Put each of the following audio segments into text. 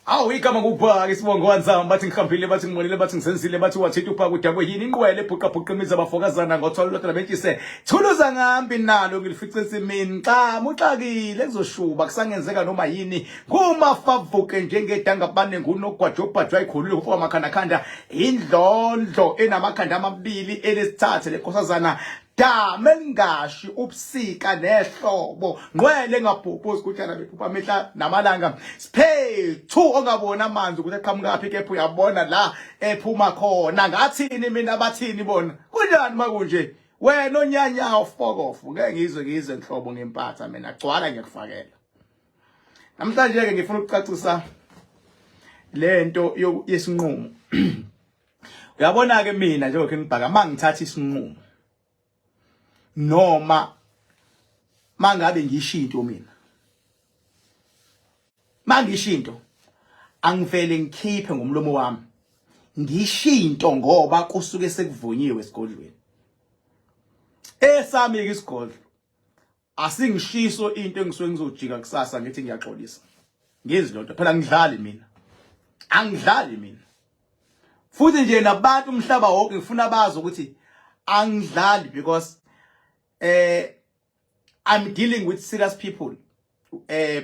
Awu igama ngubhaka isibongo wanzama bathi ngihambile bathi ngibonile bathi ngisenzile bathi wathinta ubhaka udakwe yini inqwele ebhuqa bhuqa imizi abafokazana ngothwalo lodwa labentshise thuluza ngambi nalo ngilifice ensimini xa muxakile kuzoshuba kusangenzeka noma yini ngumafavuke njengedangabane ngunogwajo obhajwa ikhulule kufa amakhandakhanda indlondlo enamakhanda amabili elesithathe lenkosazana dama elingashi ubusika nehlobo ngqwele engabhubhuzi kutshana bephupha mihla namalanga siphethu ongaboni amanzi ukuthi aqhamukaphi kepha uyabona la ephuma khona ngathini mina bathini bona kunjani makunje wena onyanyawo fokofu ngeke ngizwe ngizwe nhlobo ngempatha mina gcwala ngiyakufakela namhlanje ke ngifuna ukucacisa lento yesinqumo. Uyabona ke mina njengoba ngibhaka mangithatha isinqumo noma mangabe ngisho into mina mangisho into angivele ngikhiphe ngomlomo wami ngisho into ngoba kusuke sekuvunyiwe esigodlweni esami ke isigodlo asingishiso into engisuke ngizojika kusasa ngithi ngiyaxolisa ngizi lonto phela ngidlali mina angidlali mina futhi nje nabantu umhlaba wonke ngifuna bazi ukuthi angidlali because eh I'm dealing with serious people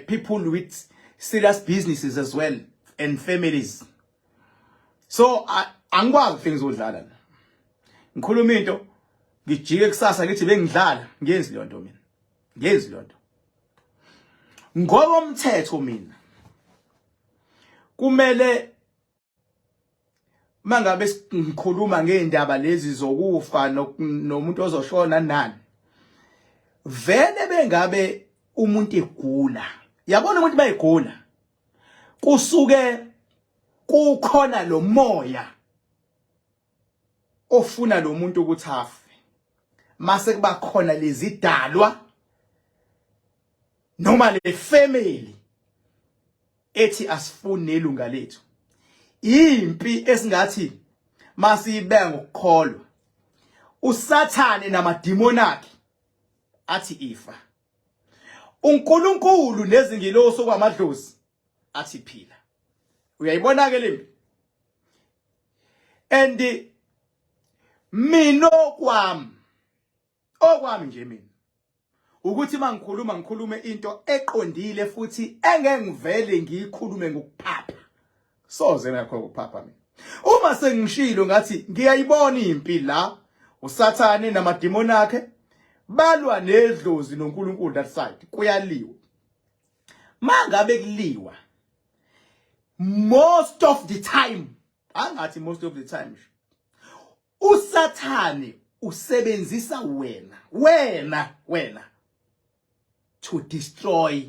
people with serious businesses as well and families so angikwazi ukuthi ngizodlala la ngikhuluma into ngijike kusasa ngithi bengidlala ngenzi leyo nto mina ngenzi leyo nto ngokomthetho mina kumele mangabe ngikhuluma ngeindaba lezi zokufa nomuntu ozoshona nani vele bengabe umuntu egula yabona umuntu bayigula kusuke kukhona lo moya ofuna lo muntu ukuthi afe mase kuba khona lezidalwa noma le family ethi asifuni nelunga lethu impi esingathi masiyibeka ngokukholwa usathane namadimoni akhe athi ifa uNkulunkulu nezingilosi okwamadlozi athi phila uyayibona ke lempi and mina okwami okwami nje mina ukuthi mangikhuluma ngikhulume into eqondile futhi engeke ngivele ngiyikhulume ngokuphapha soze ngakho ukuphapha mina uma sengishilo ngathi ngiyayibona impi la usathane namadimoni akhe balwa nedlozi noNkulunkulu that side kuyaliwa mangabe kuliwa most of the time angathi most of the time usathane usebenzisa wena wena wena to destroy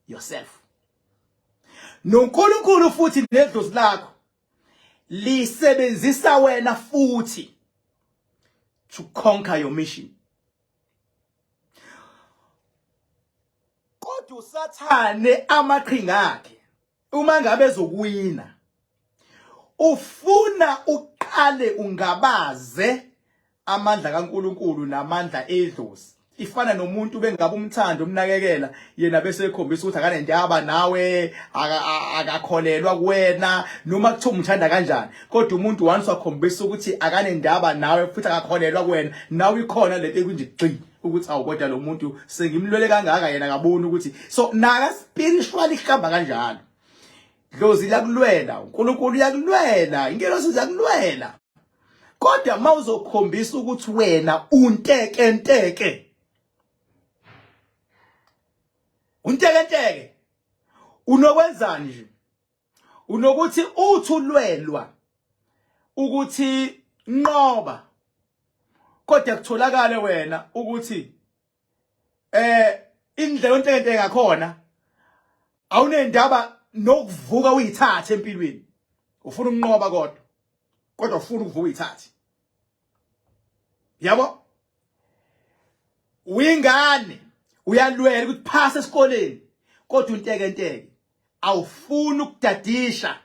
yourself noNkulunkulu futhi nedlozi lakho lisebenzisa wena futhi to conquer your mission kodwa usathane amaqhinga akhe uma ngabe ezokuwina ufuna uqale ungabaze amandla kaNkuluNkulu namandla edlozi ifana nomuntu bengabe umthando umnakekela yena bese ekhombisa ukuthi akanendaba nawe akakholelwa kuwena noma kuthiwa umthanda kanjani kodwa umuntu once wakhombisa ukuthi akanendaba nawe futhi akakholelwa kuwena nawe ikhona lento ekunje gxi ukuthi awu kodwa lo muntu sengimlwele kangaka yena akaboni ukuthi so naka spiritually kuhamba kanjalo dlozi liyakulwela uNkulunkulu uyakulwela ingelosi ziyakulwela kodwa mawuzokhombisa ukuthi wena unteke nteke unteke nteke unokwenzani nje unokuthi uthi ulwelwa ukuthi nqoba kodwa kutholakale wena ukuthi eh indlela ontekenteke ngakhona awunendaba nokuvuka uyithathe empilweni ufuna ukunqoba kodwa kodwa ufuna ukuvuka uyithathe yabo uyingane uyalwela ukuthi phasa esikoleni kodwa untekenteke awufuni ukudadisha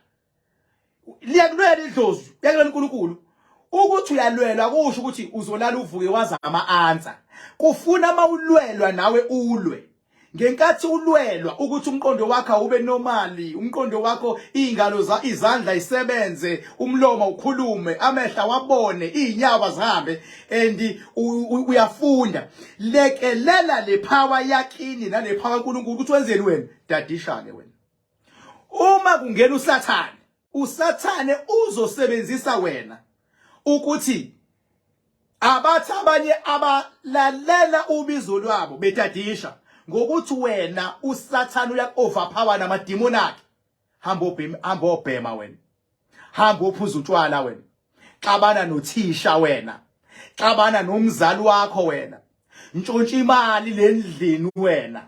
liyakulwela idlozi uyakulwela uNkulunkulu ukuthi uyalwelwa kusho ukuthi uzolala uvuke waza ama-answer kufuna mawulwelwa nawe ulwe. Ngenkathi ulwelwa ukuthi umqondo wakho awube normali, umqondo wakho izingalo za izandla isebenze, umlomo ukhulume, amehla wabone, izinyawo zihambe and uyafunda. Lekelela le power yakini nale power kaNkulunkulu ukuthi wenzeni wena? Dadisha ke wena. Uma kungena uSathane, uSathane uzosebenzisa wena ukuthi abathi abanye abalalela ubizo lwabo betadisha ngokuthi wena uSathane uyaku-overpower namadimoni akhe. Hamba obhema, hamba obhema wena, hamba ophuza utshwala wena, xabana nothisha wena, xabana nomzali wakho wena, ntshontsha imali lendlini wena,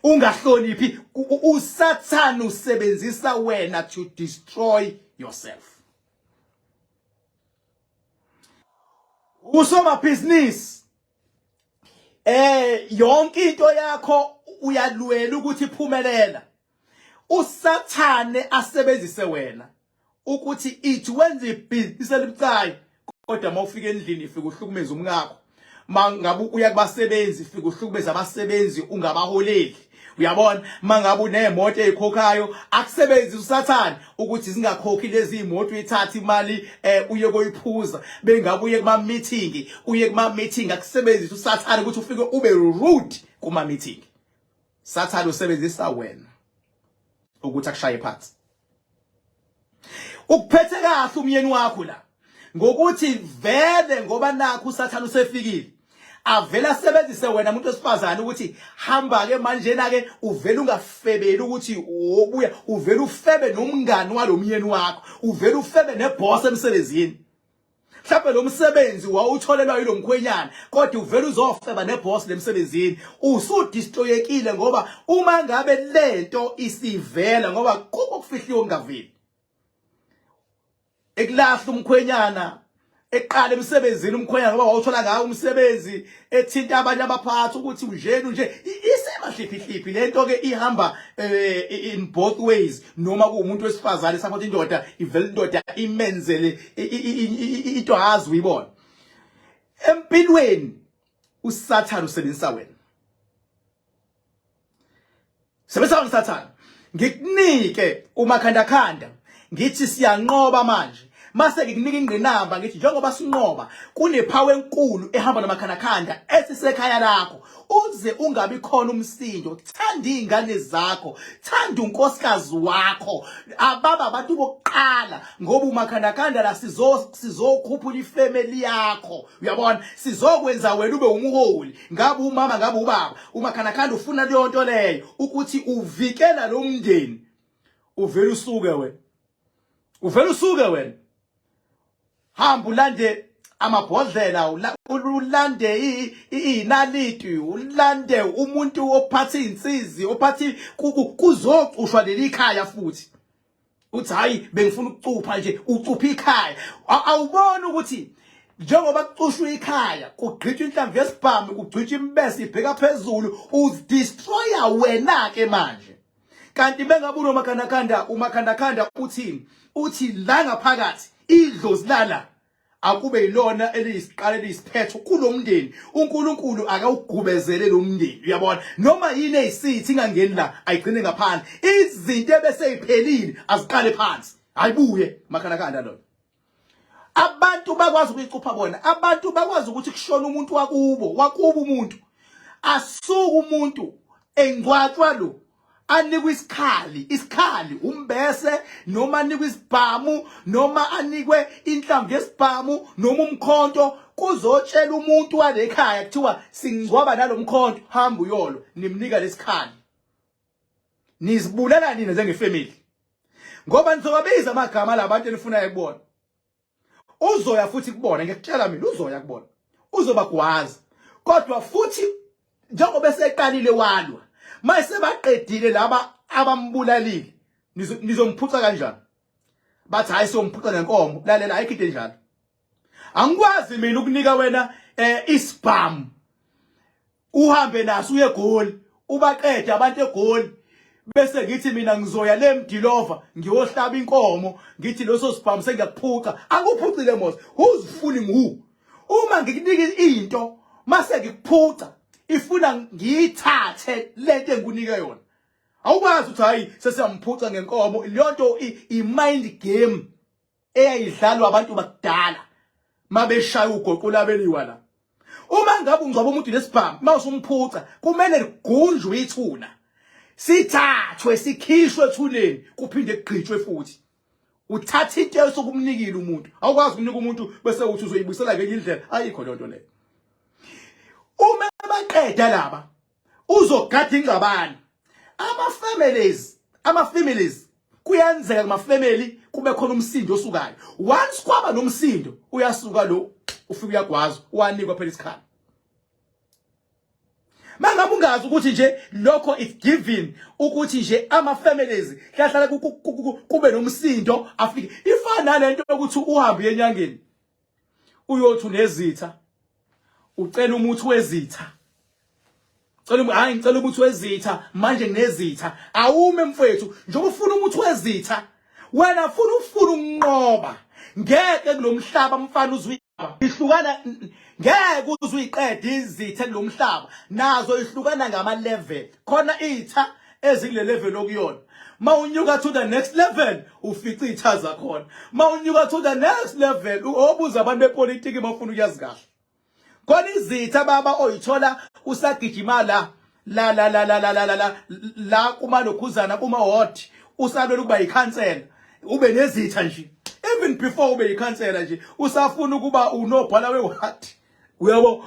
ungahloniphi. USathane usebenzisa wena to destroy yourself. Usomabhizinisi yonke into yakho uyalwela ukuthi iphumelela. USathane asebenzise wena ukuthi ithi wenza ibhizinisi elibucayi, kodwa uma ufika endlini ifika uhlukumeze umkakho. Mangabe uya kubasebenzi fika uhlukumeze abasebenzi ungabaholeli. Uyabona, mangabe unemoto ezikhokhayo akusebenzise uSathane ukuthi zingakhokhi lezi imoto, uyithathe imali uye koyiphuza. Bengabe uye kuma meeting, uye kuma meeting akusebenzise uSathane ukuthi ufike ube rude kuma meeting. Sathane usebenzisa wena ukuthi akushaye phansi. Ukuphethe kahle umyeni wakho la ngokuthi vele ngoba nakho uSathane usefikile, avele asebenzise wena umuntu wesifazane ukuthi hamba ke manje na ke uvele ungafebeli ukuthi wobuya uvele ufebe nomngani walomyeni wakho, uvele ufebe neboss emsebenzini. Mhlawumbe lo msebenzi wawutholelwa yilo mkhwenyana, kodwa uvele uzofeba neboss lemsebenzini. Usudestroyekile ngoba uma ngabe lento isivela, ngoba kukho okufihliwe okungaveli. Ekulahla umkhwenyana eqala emsebenzini umkhwenyana ngoba wawuthola ngawo umsebenzi, ethinta abanye abaphathi ukuthi unjeni unje, isemahliphihliphi lento ke ihamba in both ways. Noma kuwumuntu wesifazane support indoda, ivele indoda imenzele into azi uyibona empilweni. uSathane usebenzisa wena, sebenzisa wena uSathane. Ngikunike umakhandakhanda ngithi siyanqoba manje, mase ngikunika ingqinamba ngithi njengoba sinqoba kunephawu enkulu ehamba nomakhandakhanda esisekhaya lakho, uze ungabi khona umsindo. Thanda izingane zakho, thanda unkosikazi wakho, ababa abantu bokuqala, ngoba umakhandakhanda la sizokhuphula ifamily yakho. Uyabona, sizokwenza wena ube umholi, ngabe umama ngabe ubaba. Umakhandakhanda ufuna leyo nto leyo ukuthi uvikela lo mndeni. Uvela usuke wena, uvela usuke wena, hamba ulande amabhodlela, ulande inaliti, ulande umuntu ophatha izinsizi, ophatha kuzocushwa leli khaya. Futhi uthi hayi bengifuna ukucupha nje, ucupha ikhaya. Awuboni ukuthi njengoba kucushwa ikhaya kugqitshwa inhlamvu yesibhamu, kugqitshwa imbese ibheka phezulu, uzidestroya wena ke manje. Kanti bengabe unomakhandakhanda, umakhandakhanda uthini? Uthi la ngaphakathi idlozi lala akube yilona eliyisiqalo eliyisiphetho kulomndeni. uNkulunkulu akawugubezele lo mndeni. Uyabona, noma yini eyisithi ingangeni la, ayigcine ngaphandle. Izinto ebese iphelile aziqale phansi, ayibuye makhandakhanda loyo. Abantu bakwazi ukuyicupha bona, abantu bakwazi ukuthi kushona umuntu wakubo, wakubo umuntu asuke umuntu engcwatshwa lo anikwe isikhali, isikhali umbese, noma anikwe isibhamu, noma anikwe inhlamvu yesibhamu noma umkhonto, kuzotshela umuntu walekhaya kuthiwa singcwaba nalomkhonto, hamba uyolo nimnika lesikhali. Nizibulala nina njengefamily, ngoba nizobabiza amagama labantu enifunayo kubona. Uzoya futhi kubona, ngiyakutshela mina, uzoya kubona, uzobagwaza. Kodwa futhi njengoba eseqalile walwa, mase baqedile laba abambulalile, nizomphuca kanjani? Bathi hayi somphuca ngenkomo. Lalela, ayikho into enjalo. Angikwazi mina ukunika wena isibhamu uhambe naso uye eGoli ubaqede abantu eGoli, bese ngithi mina ngizoya le Mdilova ngiyohlaba inkomo, ngithi leso sibhamu sengiyakuphuca. Angikuphucile mos, who's fooling who? Uma ngikunika into mase ngikuphuca Ifuna ngiyithathe lento engikunike yona. Awukwazi ukuthi hayi sesiyamphuca ngenkomo, leyo i-mind game eyayidlalwa abantu bakudala mabeshaya ugoqo labeliwa la. Uma ngabe ungcwaba umuntu nesibhamu, mawusumphuca kumele ligunjwe ithuna, sithathwe sikhishwe ethuneni, kuphinde kugqitshwe futhi. Uthatha into esokumnikile umuntu, awukwazi ukunika umuntu bese uthi uzoyibuyisela ngenye indlela, ayikho leyo nto leyo. Uma baqeda laba uzogada ingxabano, ama families kuyenzeka kuma family kube khona umsindo osukayo. Once kwaba nomsindo, uyasuka lo, ufika uyagwaza, wanikwa phela isikhala. Mangabe ungazi ukuthi nje lokho it's given ukuthi nje ama families kuyahlala kube nomsindo afike, ifana nalento yokuthi uhambe enyangeni uyothi unezitha, ucela umuthi wezitha, cela, hayi, ngicela umuthi wezitha, manje nginezitha. Awume mfethu, njengoba ufuna umuthi wezitha wena ufuna ukunqoba, ngeke kulomhlaba mfana uzwi ihlukana, ngeke uze uyiqede izitha kulomhlaba. Nazo ihlukana ngama level, khona itha ezikule level okuyona, mawunyuka to the next level ufica itha zakhona, mawunyuka to the next level. Obuza abantu bepolitiki mawufuna ukuyazi kahle. Khona izitha baba oyithola usagijima la la la la la la la la la la kumalokhuzana, kuma ward, usalwela ukuba yikhansela, ube nezitha nje even before ube yikhansela nje, usafuna ukuba unobhala weward, uyabo,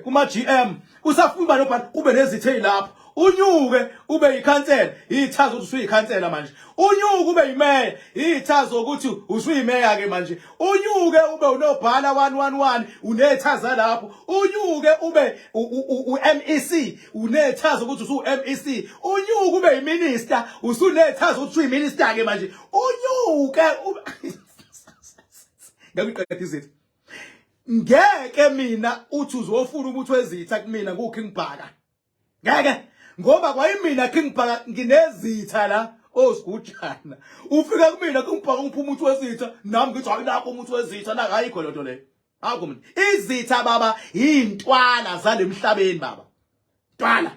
kuma GM usafuna uba nobhala, ube nezitha ezilapho. Unyuke ube yikhansela, ithaza ukuthi usuyikhansela manje. Unyuke ube yimeya, ithaza ukuthi usuyimeya ke manje. Unyuke ube unobhala 111, unethaza lapho. Unyuke ube u-MEC, unethaza ukuthi usu-MEC. Unyuke ube yiminister, usunethaza ukuthi usuyiminister ke manje. Unyuke ngakuqeda izitha. Ngeke mina uthi uzofuna ukuthi wezitha kumina nguKing Bhaka, ngeke, ngoba kwayimina King Bhaka nginezitha la osigujana. Ufika kumina King Bhaka, ngipha umuthi wezitha, nami ngithi hayi, nakho umuthi wezitha la. Ayikho lento leyo, akho mina. Izitha baba intwala zalemhlabeni baba, ntwala.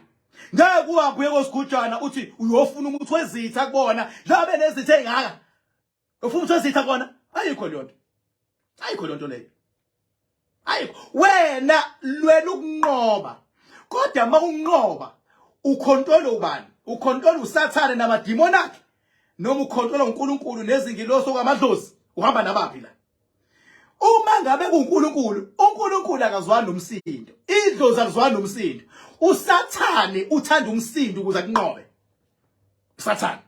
Ngeke uhambe uye kosigujana uthi uyofuna umuthi wezitha kubona njengoba benezitha ezingaka, ufuna umuthi wezitha kubona. Ayikho leyo nto, ayikho leyo nto leyo, ayikho. Wena lwela ukunqoba, kodwa mawunqoba ukhontola ubani? Ukhontola uSathane namadimoni akhe noma ukhontola uNkulunkulu nezingilosi okwamadlozi? Uhamba nabaphi la? Uma ngabe kuNkulunkulu, uNkulunkulu akazwani nomsindo, idlozi akuzwani nomsindo. USathane uthanda umsindo ukuze akunqobe. USathane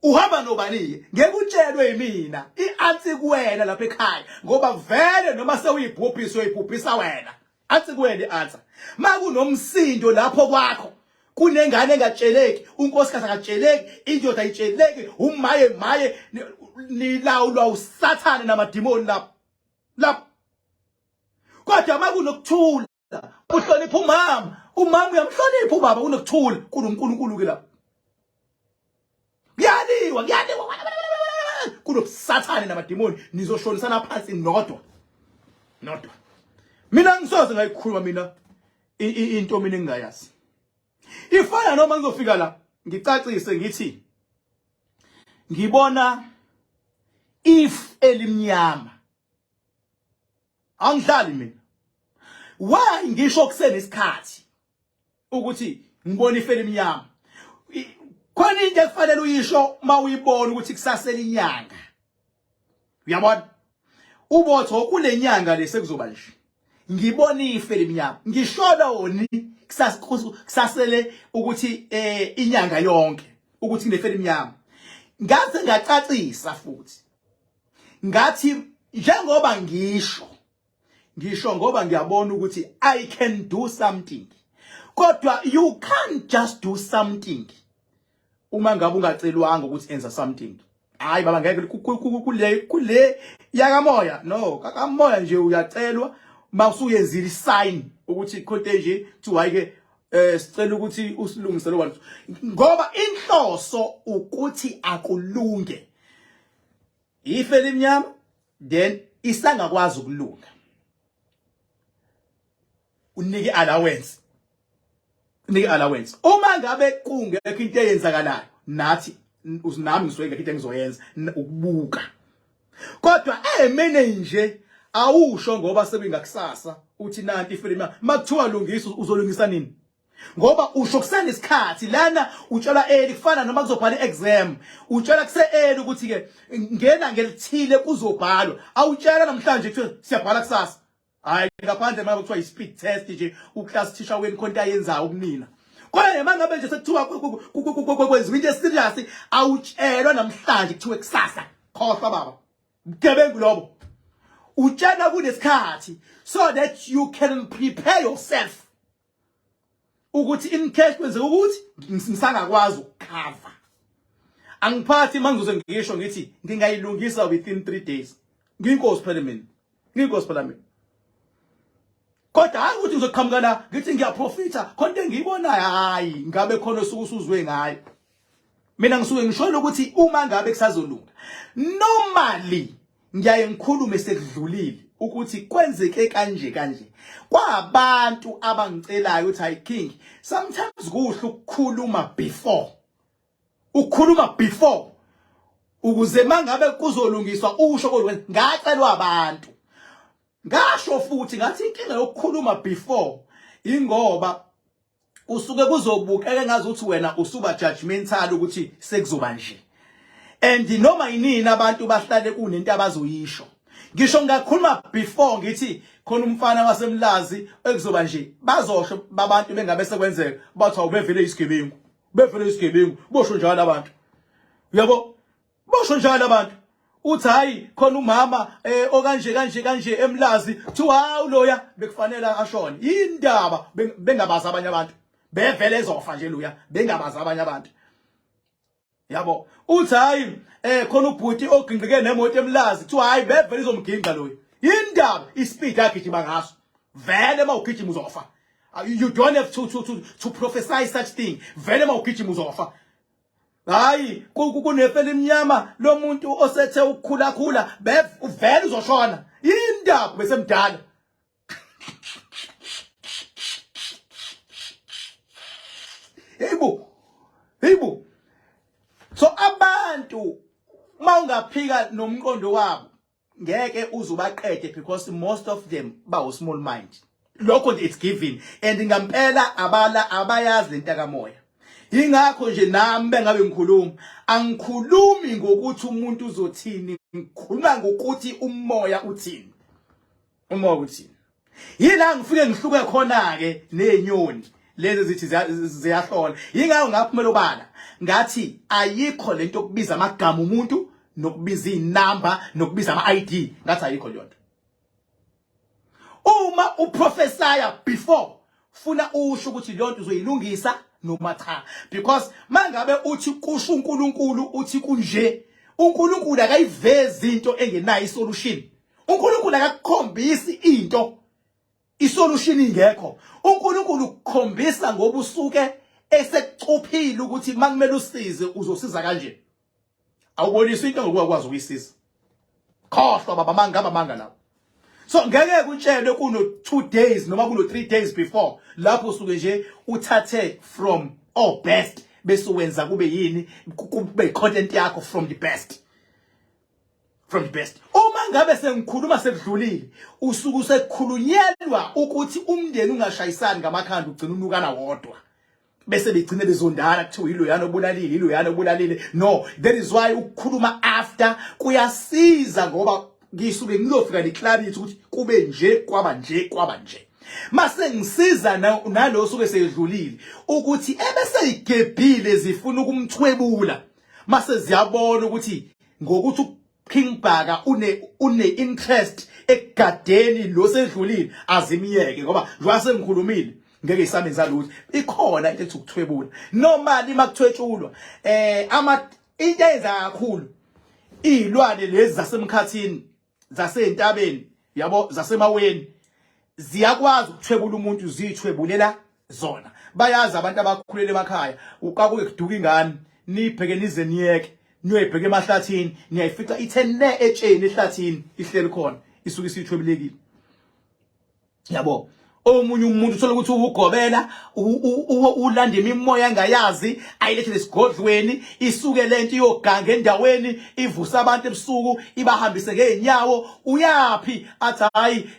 uhamba nobani? Ngeke utshelwe yimina i-answer kuwena lapha ekhaya, ngoba vele noma sewuyibhubhisa uyibhubhisa wena. Athi kuwena i-answer, makunomsindo lapho kwakho, kunengane engatsheleki, unkosikazi akatsheleki, indoda ayitsheleki, umaye maye, nilawulwa uSathane namadimoni lapho lapho. Kodwa makunokuthula, uhlonipha umama, umama uyamhlonipha ubaba, kunokuthula, kunoNkulunkulu ke lapho. Kuyaliwa, kuyaliwa, kunobusathane namadimoni, nizoshonisana phansi nodwa nodwa. Mina ngisoze ngayikhuluma mina into mina engingayazi. Ifana noma ngizofika la ngicacise ngithi ngibona if elimnyama, angidlali mina. Why ngisho kusenesikhathi ukuthi ngibona ife elimnyama? Khona into ekufanele uyisho mawuyibona ukuthi kusasela inyanga, uyabona, ubotho kulenyanga lesekuzoba nje ngibona ife limnyama. Ngisholoni kusasele ukuthi inyanga yonke ukuthi kunefe limnyama? Ngaze ngacacisa futhi ngathi njengoba ngisho ngoba ngiyabona ukuthi I can do something, kodwa you can't just do something uma ngabe ungacelwanga ukuthi enza something. Hayi baba, ngeke kule yakamoya, no, kakamoya nje uyacelwa mawusuyenzile isign ukuthi khonto nje kuthiwa hayi ke, sicela ukuthi usilungise lo, ngoba inhloso ukuthi akulunge ife limnyama, then isangakwazi ukulunga. Unike allowance. Unike allowance. Uma ngabe kungekho into eyenzakalayo nathi nami ngisuke ngekho into engizoyenza ukubuka. Kodwa emene nje awusho ngoba sekwingakusasa uthi nanti ifilimu makuthiwa lungisa uzolungisa nini? Ngoba usho kusenesikhathi lana utshela early kufana noma kuzobhala i-exam utshela kuse-early ukuthi ke ngena ngelithile kuzobhalwa awutshela namhlanje kuthiwa siyabhala kusasa hayi ngaphandle uma kuthiwa i-speed test nje uclass teacher weni khona into ayenzayo kunina kodwa noma ngabe nje sekuthiwa kwenziwa into eserious awutshelwa namhlanje kuthiwe kusasa khohlwa baba bugebengu lobo utshela kunesikhathi so that you can prepare yourself ukuthi in case kwenzeka ukuthi ngisangakwazi ukukhava angiphathi mangizoze ngisho ngithi ngingayilungisa within 3 days ngiyinkosi phela mina ngiyinkosi phela mina kodwa hayi ukuthi ngizoqhamuka la ngithi ngiyaprofitha khona into engiyibonayo hayi ngabe khona osuke usuzwe ngayo mina ngisuke ngisholo ukuthi uma ngabe kusazolunga normally ngiyaye ngikhulume sekudlulile ukuthi kwenzeke kanje kanje kwabantu abangicelayo ukuthi hayi king sometimes kuhle ukukhuluma before ukukhuluma before ukuze mangabe kuzolungiswa usho kodwa ngacelwa abantu ngasho futhi ngathi inkinga yokukhuluma before ingoba usuke kuzobukeka ngazi ukuthi wena usuba judgmental ukuthi sekuzoba nje and noma yinini abantu bahlale kunento abazoyisho ngisho ngakhuluma before ngithi khona umfana wasemlazi ekuzoba nje bazosho babantu bengabe sekwenzeka bathi awubevele isigebengu bevele isigebengu bosho njalo abantu uyabo Bosho njalo abantu. Uthi hayi khona umama eh okanje kanje kanje emlazi kuthiwa hawu loya bekufanele ashone. Indaba bengabazi abanye abantu. Bevele ezofa nje loya bengabazi abanye abantu. Yabo. Uthi hayi eh khona ubhuti ogingqike nemoto emlazi kuthiwa hayi bevele izomgingqa loya. Indaba ispeed agijima ngaso. Vele mawugijima uzofa. You don't have to prophesy such thing. Vele mawugijima uzofa. Hayi kunefe elimnyama lomuntu osethe ukukhula khula vele uzoshona. Indaba besemdala. Heyibo. Heyibo. So abantu mawungaphika nomqondo wabo ngeke uze ubaqede because most of them bawu small mind lokho nje it's given and ngampela abala abayazi lento kamoya ingakho nje nami bengabe ngikhuluma angikhulumi ngokuthi umuntu uzothini ngikhuluma ngokuthi umoya uthini umoya uthini Yila ngifike ngihluke khona ke nezinyoni lezi zithi ziyahlola. Yingakho ngaphumela obala ngathi ayikho lento yokubiza amagama umuntu nokubiza inamba nokubiza ama ID ngathi ayikho leyo nto. Uma uprofesaya before funa usho ukuthi leyo nto uzoyilungisa noma cha because mangabe uthi kusho uNkulunkulu uthi kunje uNkulunkulu akayivezi into engenayo isolution uNkulunkulu akakukhombisi into isolution ingekho uNkulunkulu ukukhombisa ngoba usuke esekucuphile ukuthi makumele usize uzosiza kanje awubonisi into ngokwazi ukuyisiza khohlwa baba manga manga lawo so ngeke kutshelwe kuno 2 days noma kuno 3 days before lapho usuke nje uthathe from all best bese wenza kube yini kube content yakho from the best from the best uma ngabe sengikhuluma sekudlulile usuke usekukhulunyelwa ukuthi umndeni ungashayisani ngamakhanda ugcina unukana wodwa bese begcine bezondana kuthiwa iloyana obulalile iloyana obulalile no that is why ukukhuluma after kuyasiza ngoba ngisuke ngizofika neclarity ukuthi kube nje kwaba nje kwaba nje mase ngisiza nalo suke seyedlulile ukuthi ebese igebhile zifuna ukumthwebula mase ziyabona ukuthi ngokuthi uKing Bhaka une une interest ekugadeni lo sedlulile azimyeke ngoba njengoba sengikhulumile ngeke isamenza lutho ikhona into ethi ukuthwebula normally makuthwetshulwa eh ama into eyenza kakhulu izilwane lezi zasemkhathini zasentabeni yabo zasemaweni ziyakwazi ukuthwebula umuntu zithwebulela zona bayazi abantu abakhulele emakhaya ukakuke kuduka ingane nibheke nize niyeke niyoyibheka emahlathini niyayifica ithe ne etsheni ehlathini ihleli khona isuke isithwebulekile yabo. Omunye umuntu uthola ukuthi uwugobela, ulanda imimoya angayazi, ayilethe lesigodlweni, isuke lento iyoganga endaweni, ivusa abantu ebusuku, ibahambise ngeenyawo. Uyaphi? Athi hayi,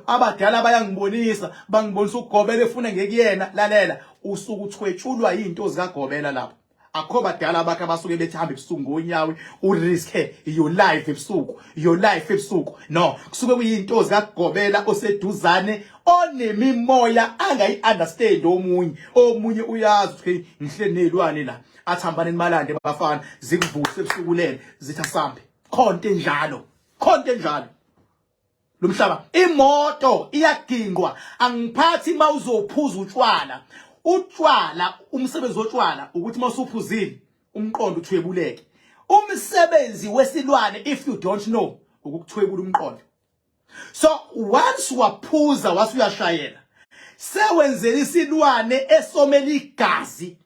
abadala bayangibonisa, bangibonisa ukugobela efuna ngekuyena. Lalela, usuke uthwetshulwa izinto zikagobela lapho. Akho badala bakhe abasuke bethi hamba ebusuku ngonyawo, uriske your life ebusuku, your life ebusuku. No, kusuke kuyinto zikagobela oseduzane onemimoya angayi understand omunye. Omunye uyazi ukuthi ngihle nezilwane la, athambane nimalande bafana, zikuvuse ebusuku lele, zithi asambe. Khonto enjalo, khonto enjalo. Lomhlaba imoto iyagingqwa, angiphathi mawuzophuza utshwala. Utshwala, umsebenzi wotshwala ukuthi mawusuphuzile umqondo uthwebuleke. Umsebenzi wesilwane, if you don't know, ukukuthwebula umqondo. So once waphuza wase uyashayela, sewenzela isilwane esomela igazi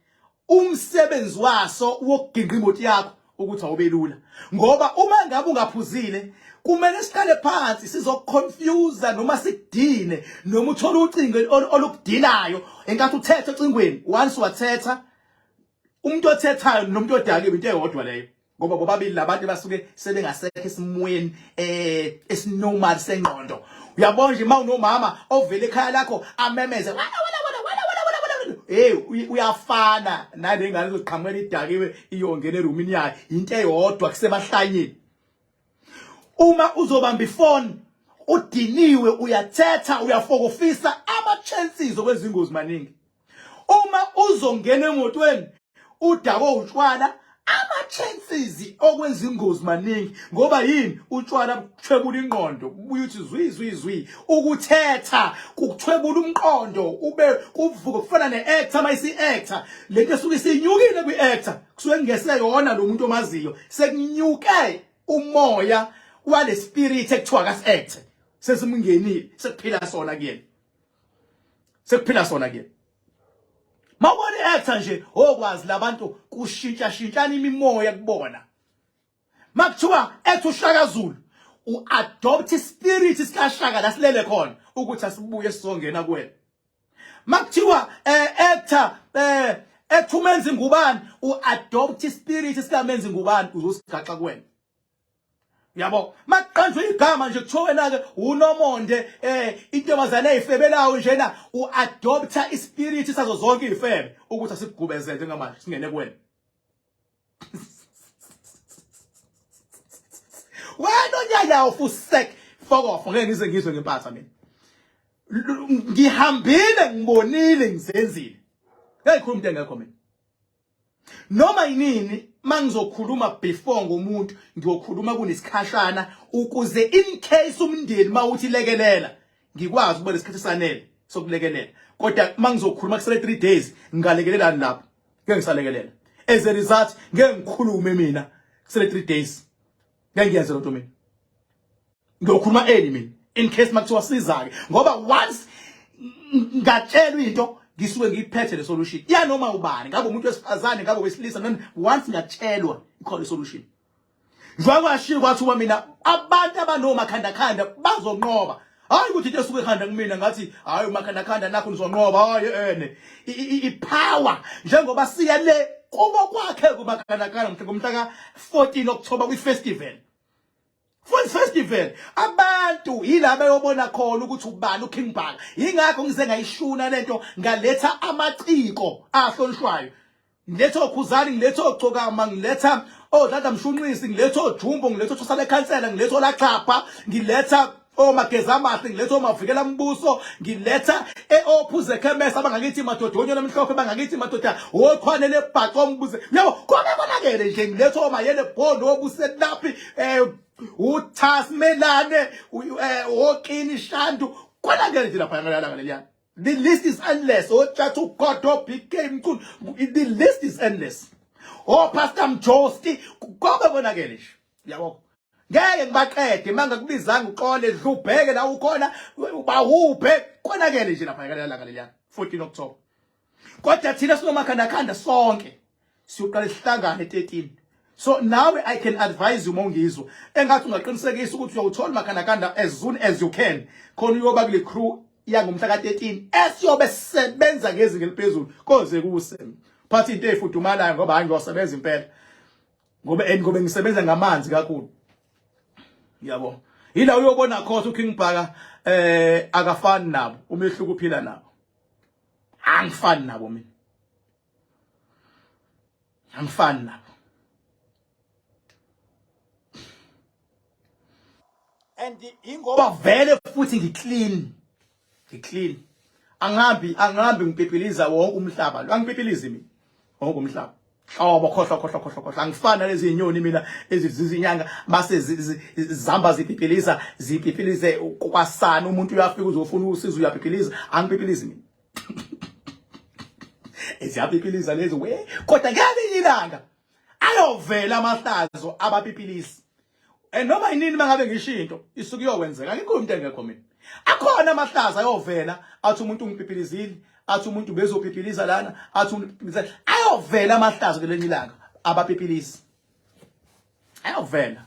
umsebenzi waso wokugingqa imoto yakho ukuthi awubelula, ngoba uma ngabe ungaphuzile kumele siqale phansi sizokuconfuse noma sikudine, noma uthole ucingo olukudinayo enkathi uthethe ocingweni. Once wathetha, umuntu othethayo nomuntu odakiwe into eyodwa leyo, ngoba bobabili labantu basuke sebengasekho esimweni esinormal sengqondo. Uyabona nje uma unomama ovela ekhaya lakho amemeze wala wala wala wala wala wala wala, hey, uyafana nale ngane izoqhamukela idakiwe iyongena erumini yayo, into eyodwa kusemahlanyeni. Uma uzobamba ifoni udiniwe, uyathetha, uyafokofisa, ama chances okwenza ingozi maningi. Uma uzongena emotweni udakwe utshwala, ama chances okwenza ingozi maningi. Ngoba yini? Utshwala buthwebula ingqondo, kubuye uthi zwi zwi zwi. Ukuthetha kukuthwebula umqondo, ube kuvuka kufana ne-actor. Mayisi-actor lento esuke isinyukile kwi-actor, kusuke kungeseyona lo muntu omaziyo, sekunyuke umoya wale spirit ekuthiwa kasi-actor, sesimngenile, sekuphila sona kuyena, sekuphila sona kuyena. Mawubona i-actor nje, okwazi labantu kushintsha shintshana imimoya kubona. Makuthiwa ethi uShaka Zulu, u-adopt spirit sikaShaka la silele khona ukuthi asibuye sizongena kuwena. Makuthiwa actor ethi uMenzi Ngubani, u-adopt spirit sikaMenzi Ngubani, uzosigaxa kuwena. Yabo, makuqanjwe igama nje kuthiwa wena ke uNomonde, intombazane eyifebelayo njena, uadopta ispirit sazo zonke izifebe ukuthi asikugubezele njengamanje singene kuwena. Wena onyanyawo fusek fokof, ngeke ngize ngizwe ngempatha mina. Ngihambile, ngibonile, ngizenzile. Ngeke ngikhulume into engekho mina. Noma yinini mangizokhuluma before ngomuntu, ngiyokhuluma kunesikhashana ukuze in case umndeni mawuthi lekelela, ngikwazi ukuba nesikhathi sanele sokulekelela. Kodwa mangizokhuluma kusele 3 days, ngingalekelelani lapho? Ngeke ngisalekelela. As a result, ngeke ngikhulume mina kusele 3 days, ngeke ngiyenze lento mina. Ngiyokhuluma early mina in case makuthiwa siza ke, ngoba once ngatshelwa into ngisuke ngiyiphethe le solution ya noma ubani, ngabe umuntu wesifazane, ngabe wesilisa, noma once ngatshelwa ikhona solution. Njengoba kwashiwo kwathiwa mina abantu abanomakhandakhanda bazonqoba, hayi ukuthi into esuke ekhanda kumina ngathi hayi umakhandakhanda nakho nizonqoba, hayi ene ipower njengoba siya le kubo kwakhe kumakhandakhanda ngomhla ka 14 October kwi festival. Full festival abantu yila beyobona khona ukuthi ubani uKing Bhaka. Yingakho ngize ngayishuna lento, ngaletha amaciko ahlonishwayo, ngiletha oKhuzani, ngiletha oGcokama, ngiletha oDlada Mshunqisi, ngiletha oJumbo, ngiletha oThosale Khansela, ngiletha oLaxhapha, ngiletha oMageza Amahle, ngiletha oMavikela Mbuso, ngiletha ophuze khemesa abangakithi madoda, onyona omhlophe bangakithi madoda, oqhwane lebhaco ombuze, yabo konke konakele nje. Ngiletha oMayele Bhondo, obuselaphi, uThasmelane, oKini Shandu, konakele nje lapha ngalala leliyana. The list is endless. Otshathu God, BK Mkhulu, the list is endless. Oh, Pastor Mjosti, konke konakele nje, yabo. Ngeke ngibaqede mangakubizanga, uxole dlubheke la ukhona, ubahuphe, konakele nje lapha ngalala leliyana 14 October. Kodwa thina sinomakhandakhanda sonke siyoqala sihlangane 13. So nawe I can advise you, mongizwa engathi ungaqinisekisa ukuthi uyawuthola umakhandakhanda as soon as you can, khona uyoba kule crew. yangomhla ka-13 esiyobe sisebenza ngezinga eliphezulu koze kuse. Phathi into ezifudumalayo ngoba hayi ngiyosebenza impela. Ngoba and ngoba ngisebenza ngamanzi kakhulu. Yabo. Yila uyobona khona uKing Bhaka eh akafani nabo, umehluko uphila nabo. Angifani nabo mina. Angifani nabo. And ingoba vele futhi ngiclean. Ngiclean. Angihambi angihambi ngipipiliza wonke umhlaba. Angipipilizi mina. Wonke umhlaba. Hlobo khohlwa khohlwa khohlwa khohlwa angifani nalezi zinyoni mina ezizinyanga base zihamba zipipiliza zipipilize kwasana umuntu uyafika uzofuna usizo uyapipiliza angipipilizi mina eziyapipiliza lezi we kodwa ngelinye ilanga ayovela amahlazo abapipilisi and noma yinini mangabe ngisho into isuke iyokwenzeka angikho umuntu engekho mina akhona amahlazo ayovela athi umuntu ungipipilizile athi umuntu bezopipiliza lana athi umuntu pipiliza ayovela amahlazo ngelinye ilanga abapipilisi ayovela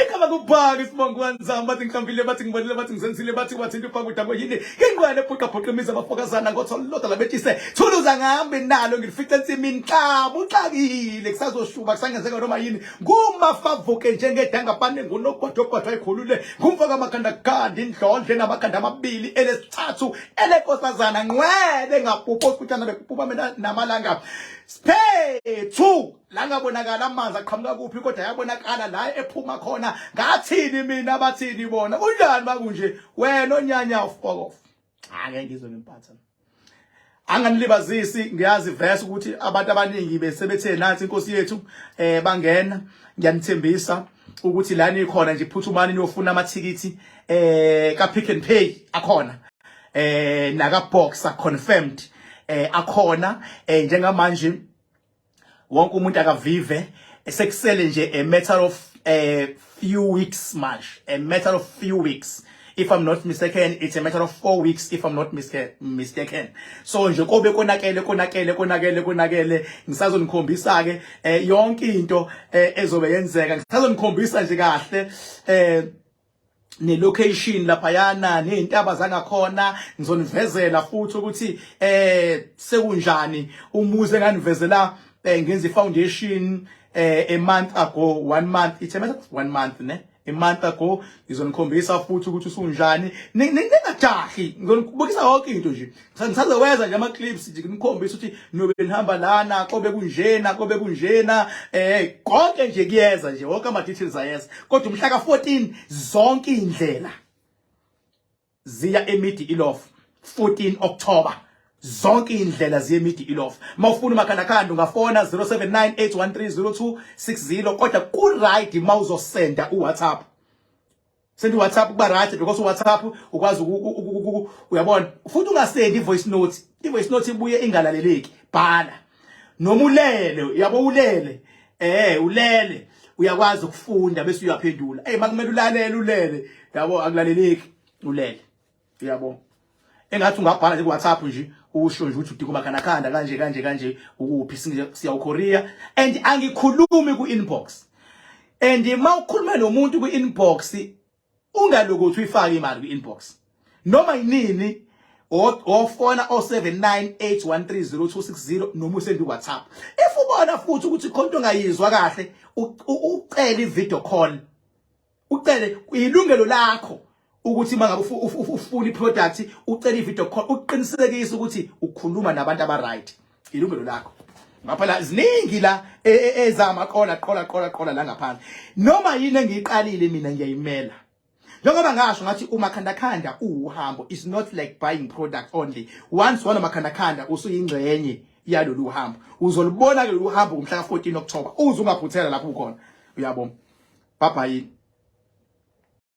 Igama kubhaka isibongo wanzama bathi ngihlambile bathi ngibonile bathi ngizenzile bathi wathinta upaka udabo yini ingqwele phuqa phuqa imizi abafokazana ngotholoda labetshise thuluza ngihambe nalo ngilifice ensimini xabu uxakile kusazoshuba kusangenzeka noma yini ngumafavuke njengedangapane ngunogwadogwadwa ayikhulule ngumfaka amakhanda gandi indlondle namakhanda amabili elesithathu elenkosazana nqwele ngabhubha osikutshana bekuphuma mina namalanga Siphethu la ngabonakala amanzi aqhamuka kuphi kodwa yabonakala la ephuma khona ngathini mina bathini bona kunjani makunje wena onyanya ufokof ake ngizwe ngempatha anganilibazisi ngiyazi verse ukuthi abantu abaningi besebethe nansi inkosi yethu eh bangena ngiyanithembisa ukuthi la nikhona nje phuthumani niyofuna amathikithi eh ka Pick and Pay akhona eh naka Boxer confirmed eh akhona eh njengamanje wonke umuntu akavive sekusele nje a matter of a few weeks manje a matter of few weeks if i'm not mistaken it's a matter of 4 weeks if i'm not mistaken so nje kobe konakele konakele konakele konakele ngisazonikhombisa ke eh, yonke into eh, ezobe yenzeka ngisazonikhombisa nje kahle eh nelocation laphayana nezintaba zangakhona ngizonivezela futhi ukuthi eh sekunjani umuzi enganivezela eh, ngenza ifoundation eh, a month ago one month it's a matter of one month ne a month ago ngizonikhombisa futhi ukuthi usunjani ningajahi ngizonibukisa yonke into nje ngisazoweza nje ama clips nje nginikhombisa ukuthi niyobe nihamba lana kobe kunjena kobe kunjena eh konke nje kuyeza nje wonke ama details ayeza kodwa umhla ka 14 zonke indlela ziya emidi ilof 14 October zonke indlela ziye emidi ilof mawufuna umakhandakhanda ungafona 0798130260 kodwa ku right mawuzosenda u WhatsApp send WhatsApp kuba right because WhatsApp ukwazi uyabona futhi ungasendi voice note i voice note ibuye ingalaleleki bhala noma ulele yabo ulele eh ulele uyakwazi ukufunda bese uyaphendula hey makumele ulalele ulele yabo akulaleleki ulele uyabo engathi ungabhala nje ku WhatsApp nje usho nje ukuthi udinga umakhanakhanda kanje kanje kanje ukuphi siya uKorea and angikhulumi ku inbox and uma ukhuluma nomuntu ku inbox ungalokuthi uyifake imali ku inbox noma yinini ofona 0798130260 noma usende uWhatsApp if ubona futhi ukuthi khona into ongayizwa kahle ucele i-video call ucele ilungelo lakho ukuthi mangabe ufuna iproduct ucele ivideo call uqinisekise ukuthi ukhuluma nabantu aba right ilungelo lakho ngapha la ziningi la e, e, ezama qola qola qola qola la ngaphandle noma yini engiyiqalile mina ngiyayimela njengoba ngasho ngathi umakhandakhanda uwuhambo is not like buying product only once wana makhandakhanda usuyingxenye yalolu hambo uzolubona ke lolu hambo ngomhla ka 14 October uze ungaphuthela lapho ukhona uyabona bye bye.